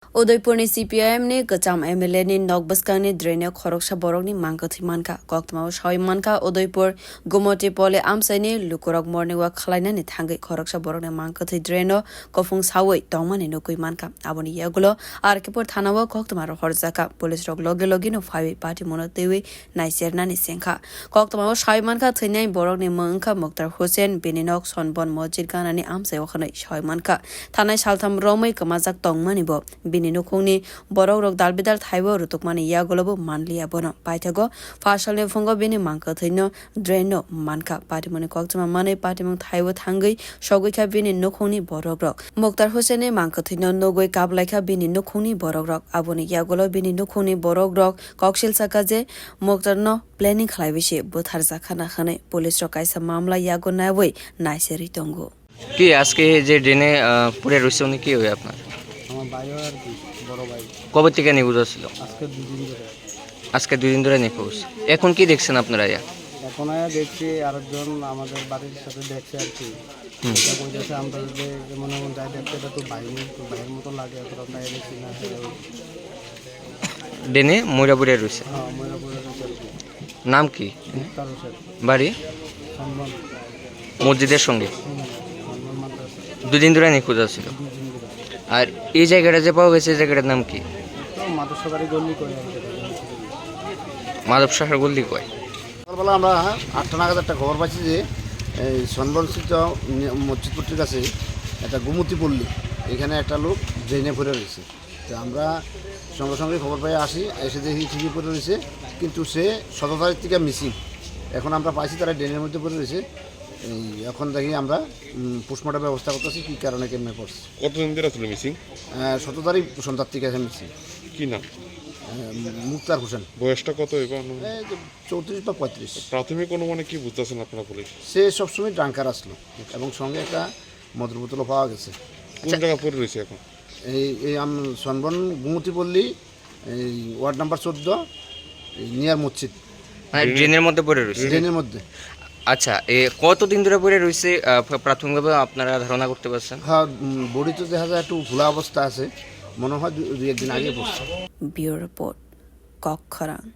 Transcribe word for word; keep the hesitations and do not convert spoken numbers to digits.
Udaipurni C P I M ni kwcham M L A ni nok bwskangni drain o khoroksa borokni mang kwthwi mankha. Koktwmao sawi mankha, Udaipur Gumoti Pole amchaini lukurok morning walk khwlainani thangwi khoroksa borokni mang kwthwi drain o kuphung sawi tongmani nugwi mankha. Aboni yagulo R K Pur thana o koktwma rohorjakha. Police rok logi logi no phaiwi patimungno twiwi naisernani sengkha. Koktwmao sawi mankha, thwinai borokni mung wngkha Muktar Hussain, bini nok Sonbon Mosjid ganani amchaio hwnwi sawi mankha. Thanai saltham romwi kwmajak tongmani bo. Bini nukhungni borokrok dalbidal thaibo rutukmani yagulobo manliya bono. Paithago phasalni phungo bini mang kwthwino drain no mankha. Patimungni koktwma manwi patimung thaibo thangwi sogwikha bini nukhungni borokrok. Muktar Hussainni mang kwthwino nugwi kablaikha bini nukhungni borokrok. Aboni yagulo bini nukhungni borokrok koksil sakha je Muktarno planning khlaiwi se butharjakha na hwnwi police rok kaisa mamla yago naiwi naiserwi tongo. কি আজকে যে ড্রেনে, আহ, পড়ে রয়েছে উনি কি হবে আপনার? আমার ভাই হয় আর কি, বড় ভাই। কবে থেকে নিখোঁজ ছিল? আজকে দুদিন ধরে। আজকে দুদিন ধরে নিখোঁজ। এখন কি দেখছেন আপনারা ইয়া? এখন আয়া দেখছি আরেকজন আমাদের বাড়ির সাথে দেখছে আর কি। হুম। এটা কইতাছে আমরা যে এমন এমন যাই দেখতে, এটা তো ভাই, তো ভাইয়ের মতো লাগে, অতটা তাই দেখছি না। ড্রেনে ময়রা পড়ে রয়েছে। হ্যাঁ, ময়রা পড়ে রয়েছে আর কি। নাম কি? মুক্তার হোসেন। বাড়ি? সম্মান। মসজিদের সঙ্গে? হুম, সম্মান মাদ্রাসা। দুদিন ধরে নিখোঁজ আছিল। দুদিন ধরে। আর এই জায়গাটা যে পাওয়া গেছে, এই জায়গাটার নাম কি? তো মাদ্রাসা বাড়ি গল্লি কয় আর কি। মাধব শাহর গল্লি কয়। সকালবেলা আমরা আটটা নাগাদ একটা খবর পাইছি যে এই সনবনস্থিত মসজিদ পট্টির কাছে একটা গুমতি পল্লী, এখানে একটা লোক ড্রেনে পড়ে রয়েছে। তো আমরা সঙ্গে সঙ্গে খবর পেয়ে আসি, এসে দেখি ঠিকই পড়ে রয়েছে, কিন্তু সে সতেরো তারিখ থেকে মিসিং। এখন আমরা পাইছি তারা ড্রেনের মধ্যে পড়ে রয়েছে। এই এখন দেখি আমরা, উম, পোস্টমর্টম ব্যবস্থা করতেছি, কী কারণে কেমনে পড়ছে। কতদিন ধরে ছিল মিসিং? আহ, সতেরো তারিখ সন্ধ্যার থেকে আছে মিসিং। কি নাম? আহ, মুক্তার হোসেন। বয়সটা কত এবার? এই যে চৌত্রিশ বা পঁয়ত্রিশ। প্রাথমিক অনুমানে কি বুঝতেছেন আপনারা পুলিশ? সে সবসময় ড্রাঙ্কার আসলো এবং সঙ্গে একটা মদের বোতলও পাওয়া গেছে। কোন আচ্ছা। জায়গা পড়ে রয়েছে এখন? এই, এই আম-, সনবন গুমতি পল্লী, এই ওয়ার্ড নাম্বার চোদ্দ, এই নিয়ার মসজিদ। মানে ড্রেনের মধ্যে পড়ে রয়েছে? ড্রেনের মধ্যে। আচ্ছা, এ কতদিন ধরে পড়ে রয়েছে, আহ, প্রাথমিকভাবে আপনারা ধারণা করতে পারছেন? হ্যাঁ, উম, বডি তো দেখা যায় একটু ফুলা অবস্থা আছে, মনে হয় দু-, দুই একদিন আগে পড়ছে। Bureau Report, Kokkhorang.